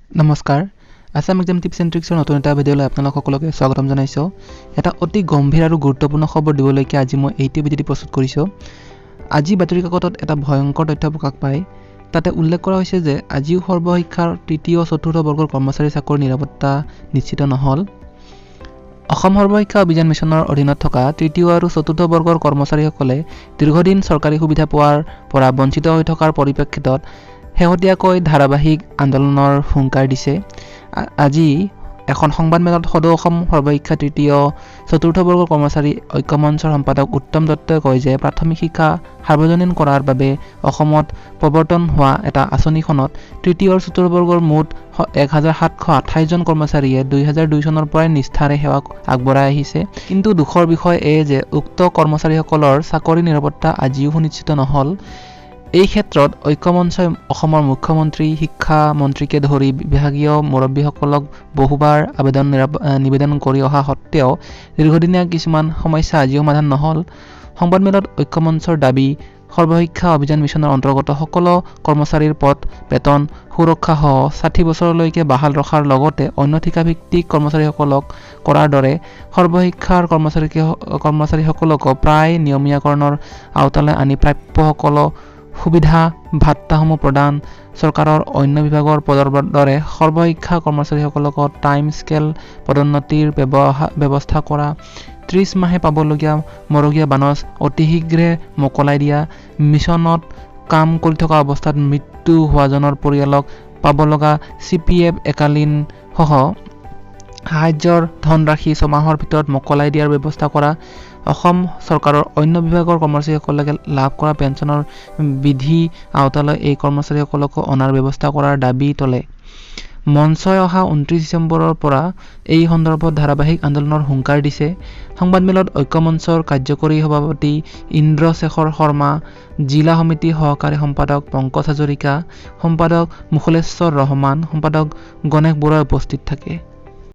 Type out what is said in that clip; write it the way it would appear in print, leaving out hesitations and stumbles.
নমস্কাৰ, Assam exam tips and ট্ৰিক্সৰ নতুন এটা ভিডিঅ'লৈ আপোনালোক সকলোকে স্বাগতম জনাইছোঁ। এটা অতি গম্ভীৰ আৰু গুৰুত্বপূৰ্ণ খবৰ দিবলৈকে আজি মই এইটো ভিডিঅ'টি প্ৰস্তুত কৰিছোঁ। আজি বাতৰি কাকতত এটা ভয়ংকৰ তথ্য প্ৰকাশ পায়। তাতে উল্লেখ কৰা হৈছে যে আজিও সৰ্বশিক্ষাৰ তৃতীয় চতুৰ্থ বৰ্গৰ কৰ্মচাৰী চাকৰিৰ নিৰাপত্তা নিশ্চিত নহ'ল। অসম সৰ্বশিক্ষা অভিযান মিছনৰ অধীনত থকা তৃতীয় আৰু চতুৰ্থ বৰ্গৰ কৰ্মচাৰীসকলে দীৰ্ঘদিন চৰকাৰী সুবিধা পোৱাৰ পৰা বঞ্চিত হৈ থকাৰ পৰিপ্ৰেক্ষিতত শেহতীয়াকৈ ধাৰাবাহিক আন্দোলনৰ হুংকাৰ দিছে। আজি এখন সংবাদমেলত সদৌ অসম সৰ্বশিক্ষা তৃতীয় চতুৰ্থ বৰ্গৰ কৰ্মচাৰী ঐক্যমঞ্চৰ সম্পাদক উত্তম দত্তই কয় যে প্ৰাথমিক শিক্ষা সাৰ্বজনীন কৰাৰ বাবে অসমত প্ৰৱৰ্তন হোৱা এটা আঁচনিখনত তৃতীয় আৰু চতুৰ্থ বৰ্গৰ মুঠ 1728 জন কৰ্মচাৰীয়ে 2002 চনৰ পৰাই নিষ্ঠাৰে সেৱা আগবঢ়াই আহিছে। কিন্তু দুখৰ বিষয় এয়ে যে উক্ত কৰ্মচাৰীসকলৰ চাকৰি নিৰাপত্তা আজিও সুনিশ্চিত নহ'ল। এই ক্ষেত্ৰত ঐক্যমঞ্চই অসমৰ মুখ্যমন্ত্ৰী, শিক্ষা মন্ত্ৰীকে ধৰি বিভাগীয় মুৰব্বীসকলক বহুবাৰ আবেদন নিবেদন কৰি অহা সত্ত্বেও দীৰ্ঘদিনীয়া কিছুমান সমস্যা আজিও সমাধান নহ'ল। সংবাদমেলত ঐক্যমঞ্চৰ দাবী, সৰ্বশিক্ষা অভিযান মিছনৰ অন্তৰ্গত সকলো কৰ্মচাৰীৰ পদ, বেতন, সুৰক্ষাসহ 60 বছৰলৈকে বাহাল ৰখাৰ লগতে অন্য ঠিকাভিত্তিক কৰ্মচাৰীসকলক কৰাৰ দৰে সৰ্বশিক্ষাৰ কৰ্মচাৰীসকলকো প্ৰায় নিয়মীয়াকৰণৰ আওতালৈ আনি প্ৰাপ্য সকলো সুবিধা ভাত্তাসমূহ প্ৰদান, চৰকাৰৰ অন্য বিভাগৰ পদৰ দৰে সৰ্বশিক্ষা কৰ্মচাৰীসকলক টাইম স্কেল পদোন্নতিৰ ব্যৱস্থা কৰা, 30 মাহে পাবলগীয়া মৰগীয়া বানচ অতি শীঘ্ৰে মোকলাই দিয়া, মিছনত কাম কৰি থকা অৱস্থাত মৃত্যু হোৱাজনৰ পৰিয়ালক পাব লগা চি পি এফ একালীনসহ সাহায্যৰ ধনৰাশি ছমাহৰ ভিতৰত মোকলাই দিয়াৰ ব্যৱস্থা কৰা, অসম চৰকাৰৰ অন্য বিভাগৰ কৰ্মচাৰীসকলে লাভ কৰা পেঞ্চনৰ বিধি আওতালৈ এই কৰ্মচাৰীসকলকো অনাৰ ব্যৱস্থা কৰাৰ দাবী তোলে। মঞ্চই অহা 29 ডিচেম্বৰৰ পৰা এই সন্দৰ্ভত ধাৰাবাহিক আন্দোলনৰ হুংকাৰ দিছে। সংবাদমেলত ঐক্যমঞ্চৰ কাৰ্যকৰী সভাপতি ইন্দ্ৰশেখৰ শৰ্মা, জিলা সমিতিৰ সহকাৰী সম্পাদক পংকজ হাজৰিকা, সম্পাদক মুখলেশ্বৰ ৰহমান, সম্পাদক গণেশ বৰুৱা উপস্থিত থাকে।